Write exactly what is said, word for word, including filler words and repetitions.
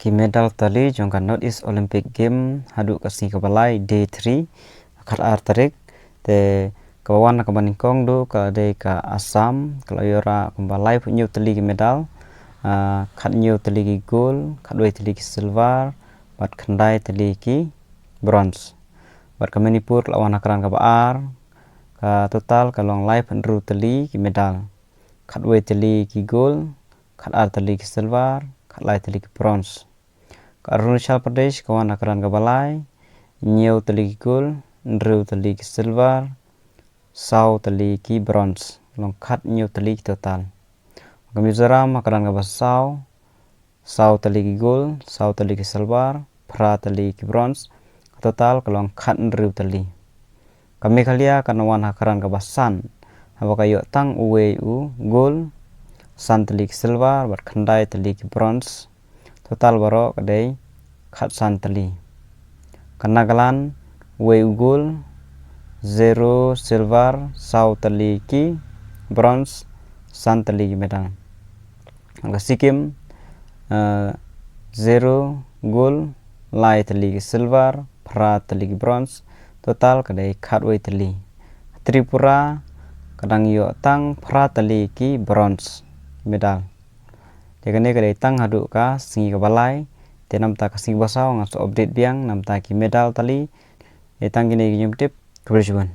Ki medal tylli jong ka North East Olympic Game haduh ka sngi kaba lai, day three, khatar tarik. Te kaba wan na kaba nyngkong duh ka dei ka Assam, ka la ïoh rah kumba laiphew hynñiew tylli ki medal, ah, khathynñiew tylli ki gold, khatwei tylli ki silver, bad khyndai tylli ki bronze. Bad ka Manipur ka la wan ha kyrdan kaba ar, ka total ka long laiphew hynriew tylli ki medal, khatwei tylli ki gold, khatar tylli ki silver, khatlai tylli ki bronze. Ka Arunachal Pradesh ka wan ha kyrdan kaba lai, hynñiew tylli ki gold, hynriew tylli ki silver, saw tylli ki bronze, long khathynñiew tylli ki total. Ka Mizoram ha kyrdan kaba saw, saw tylli ki gold, saw tylli ki silver, phra tylli ki bronze, ka total ka long khathynriew tylli. Ka Meghalaya ka wan ha kyrdan kaba san, haba ka ïoh tang uwei u gold, san tylli ki silver, bad khyndai tylli ki bronze, total baroh ka dei khatsan tylli. Ka Nagaland, wei u gold, zero silver, saw tylli ki bronze, san tylli ki medal. Ka Sikkim, eh, zero gold, lai tylli ki silver, phra tylli ki bronze, total ka dei khatwei tylli. Tripura ka dang ïoh tang phra tylli ki bronze medal. Te kane ka dei tang haduh ka sngi kaba lai. Te namta ka sngi kaba saw ngan sa update biang namta ki medal tylli. Te tang kine ki jingtip, khublei shibun.